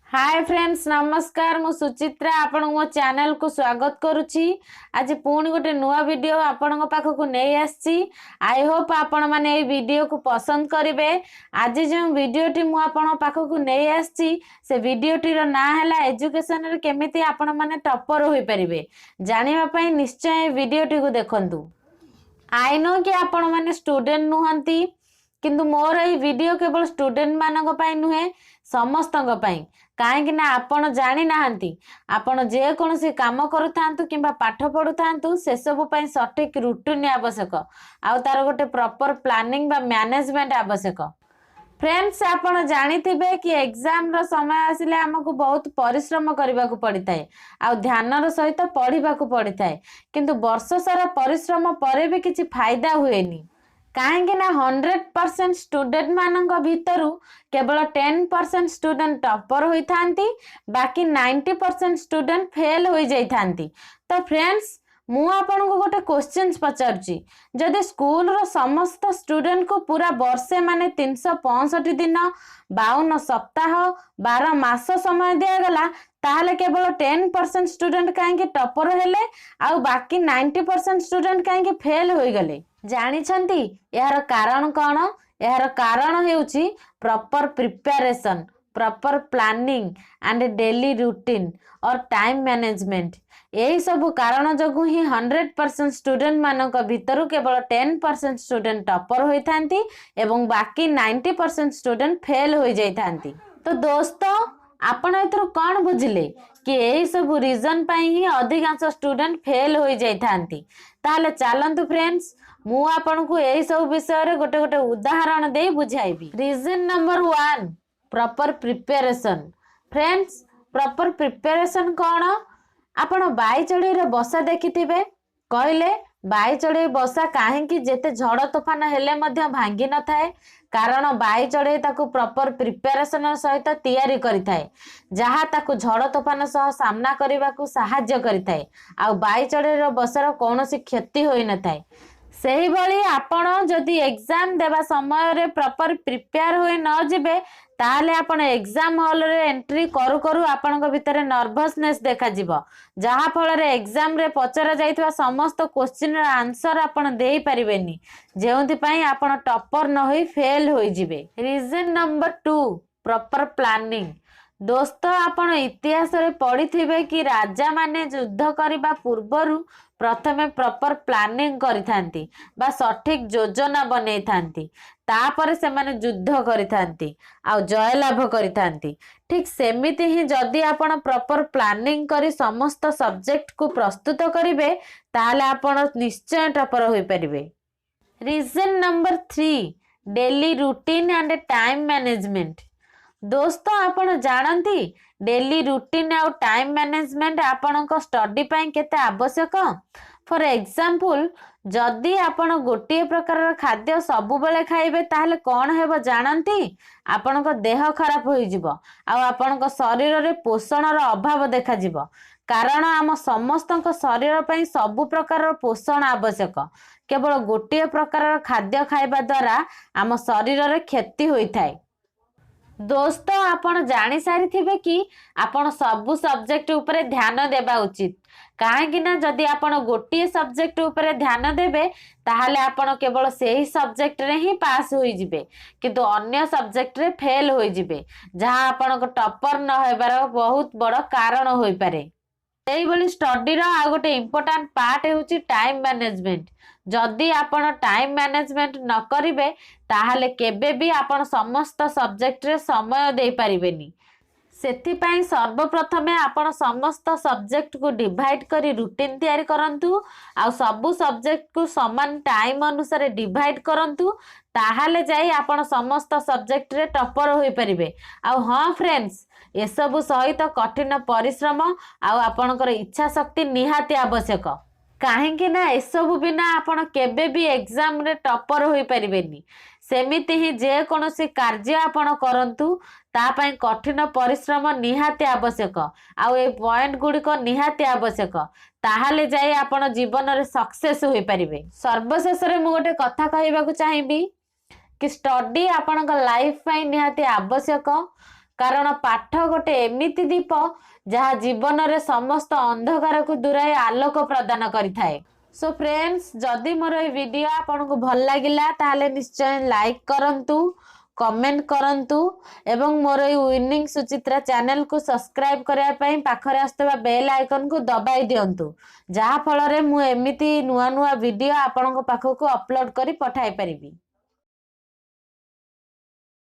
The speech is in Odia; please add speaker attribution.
Speaker 1: ହାଏ ଫ୍ରେଣ୍ଡସ୍, ନମସ୍କାର। ମୁଁ ସୁଚିତ୍ରା ଆପଣଙ୍କୁ ମୋ ଚ୍ୟାନେଲକୁ ସ୍ୱାଗତ କରୁଛି। ଆଜି ପୁଣି ଗୋଟେ ନୂଆ ଭିଡ଼ିଓ ଆପଣଙ୍କ ପାଖକୁ ନେଇ ଆସିଛି। I Hope ଆପଣମାନେ ଏଇ ଭିଡ଼ିଓକୁ ପସନ୍ଦ କରିବେ। ଆଜି ଯେଉଁ ଭିଡ଼ିଓଟି ମୁଁ ଆପଣଙ୍କ ପାଖକୁ ନେଇ ଆସିଛି, ସେ ଭିଡ଼ିଓଟିର ନାଁ ହେଲା ଏଜୁକେସନରେ କେମିତି ଆପଣମାନେ ଟପର ହୋଇପାରିବେ। ଜାଣିବା ପାଇଁ ନିଶ୍ଚୟ ଏ ଭିଡ଼ିଓଟିକୁ ଦେଖନ୍ତୁ। I no କି ଆପଣମାନେ ଷ୍ଟୁଡେଣ୍ଟ ନୁହନ୍ତି, କିନ୍ତୁ ମୋର ଏଇ ଭିଡ଼ିଓ କେବଳ ଷ୍ଟୁଡେଣ୍ଟମାନଙ୍କ ପାଇଁ ନୁହେଁ, ସମସ୍ତଙ୍କ ପାଇଁ। କାହିଁକି ନା ଆପଣ ଜାଣିନାହାନ୍ତି, ଆପଣ ଯେକୌଣସି କାମ କରୁଥାନ୍ତୁ କିମ୍ବା ପାଠ ପଢ଼ୁଥାନ୍ତୁ, ସେସବୁ ପାଇଁ ସଠିକ୍ ରୁଟିନ୍ ଆବଶ୍ୟକ ଆଉ ତାର ଗୋଟେ ପ୍ରପର ପ୍ଲାନିଂ ବା ମ୍ୟାନେଜମେଣ୍ଟ ଆବଶ୍ୟକ। ଫ୍ରେଣ୍ଡସ୍, ଆପଣ ଜାଣିଥିବେ କି ଏକ୍ଜାମର ସମୟ ଆସିଲେ ଆମକୁ ବହୁତ ପରିଶ୍ରମ କରିବାକୁ ପଡ଼ିଥାଏ ଆଉ ଧ୍ୟାନର ସହିତ ପଢ଼ିବାକୁ ପଡ଼ିଥାଏ। କିନ୍ତୁ ବର୍ଷ ସାରା ପରିଶ୍ରମ ପରେ ବି କିଛି ଫାଇଦା ହୁଏନି। କାହିଁକି ନା 100% ଷ୍ଟୁଡେଣ୍ଟମାନଙ୍କ ଭିତରୁ କେବଳ 10% ଷ୍ଟୁଡେଣ୍ଟ ଟପର ହୋଇଥାନ୍ତି, ବାକି 90% ଷ୍ଟୁଡେଣ୍ଟ ଫେଲ୍ ହୋଇଯାଇଥାନ୍ତି। ତ ଫ୍ରେଣ୍ଡସ୍, ମୁଁ ଆପଣଙ୍କୁ ଗୋଟେ କୋଶ୍ଚିନ୍ସ ପଚାରୁଛି। ଯଦି ସ୍କୁଲର ସମସ୍ତ ଷ୍ଟୁଡେଣ୍ଟକୁ ପୁରା ବର୍ଷେ, ମାନେ 365 ଦିନ, 52 ସପ୍ତାହ, 12 ମାସ ସମୟ ଦିଆଗଲା, ତାହେଲେ କେବଳ 10% ଷ୍ଟୁଡେଣ୍ଟ କାହିଁକି ଟପର ହେଲେ ଆଉ ବାକି 90% ଷ୍ଟୁଡେଣ୍ଟ କାହିଁକି ଫେଲ୍ ହୋଇଗଲେ? ଜାଣିଛନ୍ତି ଏହାର କାରଣ କ'ଣ? ଏହାର କାରଣ ହେଉଛି proper preparation, proper planning and daily routine or time management। ଏହିସବୁ କାରଣ ଯୋଗୁଁ ହିଁ 100% ଷ୍ଟୁଡେଣ୍ଟମାନଙ୍କ ଭିତରୁ କେବଳ 10% ଷ୍ଟୁଡେଣ୍ଟ ଟପର ହୋଇଥାନ୍ତି ଏବଂ ବାକି 90% ଷ୍ଟୁଡେଣ୍ଟ ଫେଲ୍ ହୋଇଯାଇଥାନ୍ତି। ତ ଦୋସ୍ତ, ଆପଣ ଏଥିରୁ କ'ଣ ବୁଝିଲେ କି ଏହିସବୁ ରିଜନ୍ ପାଇଁ ହିଁ ଅଧିକାଂଶ ଷ୍ଟୁଡେଣ୍ଟ ଫେଲ୍ ହୋଇଯାଇଥାନ୍ତି? ତାହେଲେ ଚାଲନ୍ତୁ ଫ୍ରେଣ୍ଡସ୍, ମୁଁ ଆପଣଙ୍କୁ ଏହିସବୁ ବିଷୟରେ ଗୋଟେ ଗୋଟେ ଉଦାହରଣ ଦେଇ ବୁଝାଇବି। Reason number 1, proper preparation। Friends, proper preparation କ'ଣ? ଆପଣ ବାଇ ଚଢ଼େଇର ବସା ଦେଖିଥିବେ। କହିଲେ, ବାଇ ଚଢ଼େଇ ବସା କାହିଁକି ଯେତେ ଝଡ଼ ତୋଫାନ ହେଲେ ମଧ୍ୟ ଭାଙ୍ଗି ନଥାଏ? କାରଣ ବାଇ ଚଢ଼େଇ ତାକୁ ପ୍ରପର ପ୍ରିପାରେସନ ସହିତ ତିଆରି କରିଥାଏ, ଯାହା ତାକୁ ଝଡ଼ ତୋଫାନ ସହ ସାମ୍ନା କରିବାକୁ ସାହାଯ୍ୟ କରିଥାଏ ଆଉ ବାଇ ଚଢ଼େଇର ବସାର କୌଣସି କ୍ଷତି ହୋଇନଥାଏ। ସେହିଭଳି ଆପଣ ଯଦି ଏକ୍ଜାମ ଦେବା ସମୟରେ ପ୍ରପର ପ୍ରିପେୟାର ହୋଇ ନ ଯିବେ, ତାହେଲେ ଆପଣ ଏକ୍ଜାମ ହଲରେ ଏଣ୍ଟ୍ରି କରୁ କରୁ ଆପଣଙ୍କ ଭିତରେ ନର୍ଭସନେସ୍ ଦେଖାଯିବ, ଯାହାଫଳରେ ଏକ୍ଜାମରେ ପଚରା ଯାଇଥିବା ସମସ୍ତ କୋଶ୍ଚିନ୍ର ଆନ୍ସର ଆପଣ ଦେଇପାରିବେନି, ଯେଉଁଥିପାଇଁ ଆପଣ ଟପର ନ ହୋଇ ଫେଲ୍ ହୋଇଯିବେ। Reason number 2, proper planning। ଦୋସ୍ତ, ଆପଣ ଇତିହାସରେ ପଢ଼ିଥିବେ କି ରାଜାମାନେ ଯୁଦ୍ଧ କରିବା ପୂର୍ବରୁ ପ୍ରଥମେ ପ୍ରପର ପ୍ଲାନିଂ କରିଥାନ୍ତି ବା ସଠିକ୍ ଯୋଜନା ବନେଇଥାନ୍ତି। ତାପରେ ସେମାନେ ଯୁଦ୍ଧ କରିଥାନ୍ତି ଆଉ ଜୟଲାଭ କରିଥାନ୍ତି। ଠିକ୍ ସେମିତି ହିଁ ଯଦି ଆପଣ ପ୍ରପର ପ୍ଲାନିଂ କରି ସମସ୍ତ ସବଜେକ୍ଟକୁ ପ୍ରସ୍ତୁତ କରିବେ, ତାହେଲେ ଆପଣ ନିଶ୍ଚୟ ଟପର ହୋଇପାରିବେ। Reason number 3, daily routine and time management। ଦୋସ୍ତ, ଆପଣ ଜାଣନ୍ତି ଡେଲି ରୁଟିନ୍ ଆଉ ଟାଇମ୍ ମ୍ୟାନେଜମେଣ୍ଟ ଆପଣଙ୍କ ଷ୍ଟଡି ପାଇଁ କେତେ ଆବଶ୍ୟକ? ଫର ଏକ୍ଜାମ୍ପଲ, ଯଦି ଆପଣ ଗୋଟିଏ ପ୍ରକାରର ଖାଦ୍ୟ ସବୁବେଳେ ଖାଇବେ, ତାହେଲେ କ'ଣ ହେବ ଜାଣନ୍ତି? ଆପଣଙ୍କ ଦେହ ଖରାପ ହୋଇଯିବ ଆଉ ଆପଣଙ୍କ ଶରୀରରେ ପୋଷଣର ଅଭାବ ଦେଖାଯିବ। କାରଣ ଆମ ସମସ୍ତଙ୍କ ଶରୀର ପାଇଁ ସବୁ ପ୍ରକାରର ପୋଷଣ ଆବଶ୍ୟକ। କେବଳ ଗୋଟିଏ ପ୍ରକାରର ଖାଦ୍ୟ ଖାଇବା ଦ୍ୱାରା ଆମ ଶରୀରରେ କ୍ଷତି ହୋଇଥାଏ। ଦୋସ୍ତ, ଆପଣ ଜାଣିସାରିଥିବେ କି ଆପଣ ସବୁ ସବଜେକ୍ଟ ଉପରେ ଧ୍ୟାନ ଦେବା ଉଚିତ। କାହିଁକି ନା ଯଦି ଆପଣ ଗୋଟିଏ ସବଜେକ୍ଟ ଉପରେ ଧ୍ୟାନ ଦେବେ, ତାହେଲେ ଆପଣ କେବଳ ସେହି ସବଜେକ୍ଟରେ ହିଁ ପାସ୍ ହୋଇଯିବେ, କିନ୍ତୁ ଅନ୍ୟ ସବଜେକ୍ଟରେ ଫେଲ୍ ହୋଇଯିବେ, ଯାହା ଆପଣଙ୍କ ଟପର ନ ହେବାର ବହୁତ ବଡ଼ କାରଣ ହୋଇପାରେ। ସେଇଭଳି ଷ୍ଟଡିର ଆଉ ଗୋଟେ ଇମ୍ପୋର୍ଟାଣ୍ଟ ପାର୍ଟ ହେଉଛି ଟାଇମ୍ ମ୍ୟାନେଜମେଣ୍ଟ। ଯଦି ଆପଣ ଟାଇମ୍ ମ୍ୟାନେଜମେଣ୍ଟ ନ କରିବେ, ତାହେଲେ କେବେ ବି ଆପଣ ସମସ୍ତ ସବଜେକ୍ଟରେ ସମୟ ଦେଇପାରିବେନି। ସେଥିପାଇଁ ସର୍ବପ୍ରଥମେ ଆପଣ ସମସ୍ତ ସବଜେକ୍ଟକୁ ଡିଭାଇଡ୍ କରି ରୁଟିନ୍ ତିଆରି କରନ୍ତୁ ଆଉ ସବୁ ସବଜେକ୍ଟକୁ ସମାନ ଟାଇମ୍ ଅନୁସାରେ ଡିଭାଇଡ୍ କରନ୍ତୁ। ତାହେଲେ ଯାଇ ଆପଣ ସମସ୍ତ ସବଜେକ୍ଟରେ ଟପର ହୋଇପାରିବେ। ଆଉ ହଁ ଫ୍ରେଣ୍ଡସ୍, ଏସବୁ ସହିତ କଠିନ ପରିଶ୍ରମ ଆଉ ଆପଣଙ୍କର ଇଚ୍ଛା ଶକ୍ତି ନିହାତି ଆବଶ୍ୟକ। କାହିଁକି ନା ଏସବୁ ବିନା ଆପଣ କେବେ ବି ଏକ୍ଜାମରେ ଟପର ହୋଇପାରିବେନି। ସେମିତି ହିଁ ଯେକୌଣସି କାର୍ଯ୍ୟ ଆପଣ କରନ୍ତୁ, ତା ପାଇଁ କଠିନ ପରିଶ୍ରମ ନିହାତି ଆବଶ୍ୟକ ଆଉ ଏ ପଏଣ୍ଟ ଗୁଡ଼ିକ ନିହାତି ଆବଶ୍ୟକ। ତାହେଲେ ଯାଇ ଆପଣ ଜୀବନରେ ସକ୍ସେସ୍ ହୋଇପାରିବେ। ସର୍ବଶେଷରେ ମୁଁ ଗୋଟେ କଥା କହିବାକୁ ଚାହିଁବି କି ଷ୍ଟଡି ଆପଣଙ୍କ ଲାଇଫ ପାଇଁ ନିହାତି ଆବଶ୍ୟକ। କାରଣ ପାଠ ଗୋଟେ ଏମିତି ଦୀପ, ଯାହା ଜୀବନରେ ସମସ୍ତ ଅନ୍ଧକାରକୁ ଦୂରାଇ ଆଲୋକ ପ୍ରଦାନ କରିଥାଏ। ସୋ ଫ୍ରେଣ୍ଡସ୍, ଯଦି ମୋର ଏଇ ଭିଡ଼ିଓ ଆପଣଙ୍କୁ ଭଲ ଲାଗିଲା, ତାହେଲେ ନିଶ୍ଚୟ ଲାଇକ୍ କରନ୍ତୁ, କମେଣ୍ଟ କରନ୍ତୁ ଏବଂ ମୋର ଏଇ ୱିନିଂ ସୁଚିତ୍ରା ଚ୍ୟାନେଲକୁ ସବସ୍କ୍ରାଇବ୍ କରିବା ପାଇଁ ପାଖରେ ଆସୁଥିବା ବେଲ୍ ଆଇକନ୍କୁ ଦବାଇ ଦିଅନ୍ତୁ, ଯାହାଫଳରେ ମୁଁ ଏମିତି ନୂଆ ନୂଆ ଭିଡ଼ିଓ ଆପଣଙ୍କ ପାଖକୁ ଅପଲୋଡ଼ କରି ପଠାଇ ପାରିବି।